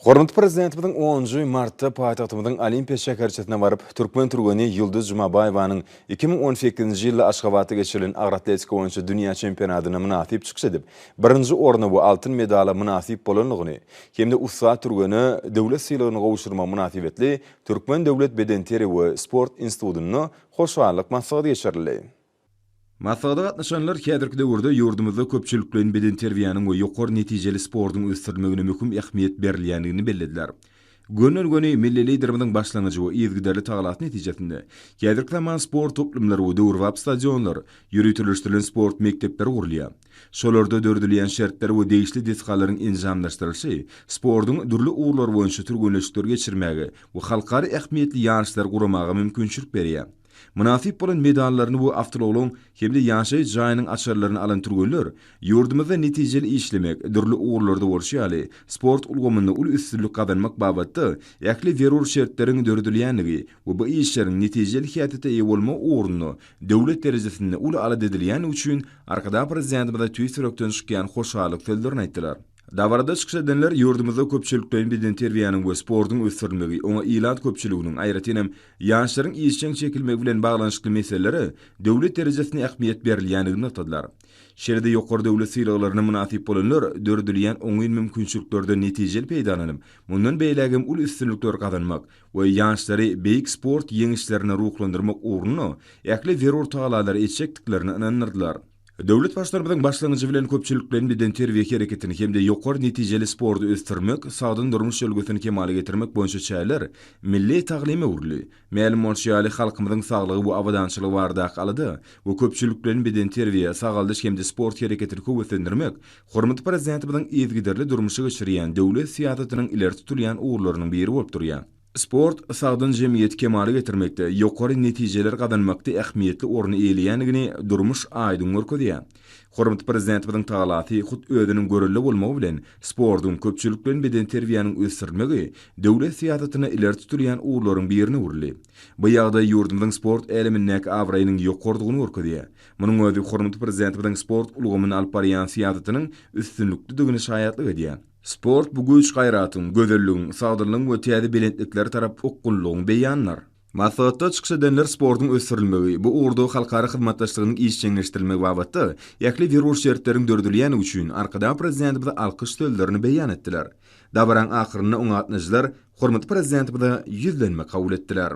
Hormatly Prezidentimiziň onunjy martda paýtagtymyzyň Olimpiýa şäherçesine baryp, türkmen türgeni Ýulduz Jumabaýewanyň 2018-nji ýylda Aşgabatda geçirilen agyr atletika boýunça dünýä çempionatynda mynasyp çykyş edip, birinji orna we altyn medala mynasyp bolandygyny hem-de ussat türgene döwlet sylagyny gowşurmagy mynasybetli Türkmen döwlet bedenterbiýe we sport institutynda hoşallyk maslahaty geçirildi. Maslahata gatnaşanlar häzirki döwürde ýurdumyzda köpçülikleýin bedenterbiýäniň we ýokary netijeli sportuň ösdürilmegine möhüm ähmiýet berilýändigini bellediler. Gönden-göni milli Liderimiziň başlangyjy we yzygiderli tagalasy netijesinde, häzirki zaman sport toplumlary we döwrebap stadionlar, ýöriteleşdirilen sport mekdepleri gurulýar. Şolarda döredilýän şertler we degişli desgalaryň enjamlaşdyrylyşy sportuň dürli ugurlary boýunça türgenleşikleri geçirmäge we halkara ähmiýetli ýaryşlary guramaga mümkinçilik berýär. Mynasyp bolan medallaryny we awtoulaglaryň hem-de ýaşaýyş jaýynyň açarlaryny alan türgenler ýurdumyzda netijeli işlemek, dürli ugurlarda bolşy ýaly, sport ulgamynda uly üstünlik gazanmak babatda ähli zerur şertleriň döredilýändigi we bu işleriň netijeli häsiýete eýe bolmagy ugrunda döwlet derejesinde uly alada edilýändigi üçin Arkadag Prezidentimize tüýs ýürekden çykýan hoşallyk sözlerini aýtdylar. Dabarada çykyş edenler ýurdumyzda köpçülikleýin bedenterbiýäniň we sportuň ösdürilmegi, oňa ilat köpçüliginiň, aýratyn hem, ýaşlaryň işjeň çekilmegi bilen baglanyşykly meselelere döwlet derejesinde ähmiýet berilýändigini nygtadylar. Şeýle-de ýokary döwlet sylaglaryna mynasyp bolanlar döredilýän oňyn mümkinçiliklerden netijeli peýdalanyp, mundan beýlägem uly üstünlikleri gazanmak we ýaşlary beýik sport ýeňişlerine ruhlandyrmak ugrunda ähli zerur tagallalary etjekdiklerine ynandyrdylar. Döwlet Baştutanymyzyň başlangyjy bilen köpçülikleýin bedenterbiýe hereketini hem-de ýokary netijeli sporty ösdürmek, sagdyn durmuş ýörelgesini kemala getirmek boýunça çäreler milli taglyma öwrüldi. Mälim bolşy ýaly, halkymyzyň saglygy we abadançylygy baradaky alada we köpçülikleýin bedenterbiýe, sagaldyş hem-de sport hereketini höweslendirmek hormatly Prezidentimiziň yzygiderli durmuşa geçirýän döwlet syýasatynyň ileri tutulýan ugurlarynyň biri bolup durýar. Sport sagdyn jemgyýeti kemala getirmekde, ýokary netijeleri gazanmakda ähmiýetli orny eýeleýändigini durmuş aýdyň görkezýär. Hormatly Prezidentimiziň tagalasy, hut özüniň görelde bolmagy bilen, sportuň, köpçülikleýin bedenterbiýäniň ösdürilmegi döwlet syýasatynda ileri tutulýan ugurlaryň birine öwrüldi. Bu ýagdaý ýurdumyzyň sport älemindäki abraýynyň ýokarydygyny görkezýär. Munuň özi hormatly Prezidentimiziň sport ulgamynda alyp barýan syýasatynyň üstünliklidigine şaýatlyk edýär. Sport bu güýç-gaýratyň, gözelligiň, sagdynlygyň we täze belentliklere tarap okgunlygyň beýanydyr. Maslahatda çykyş edenler sportuň ösdürilmegi, bu ugurda halkara hyzmatdaşlygynyň işjeňleşdirilmegi babatda ähli zerur şertleriň döredilýändigi üçin Arkadag Prezidentimize alkyş sözlerini beýan etdiler. Dabaraň ahyrynda oňa gatnaşyjylar hormatly Prezidentimize ýüzlenme kabul etdiler.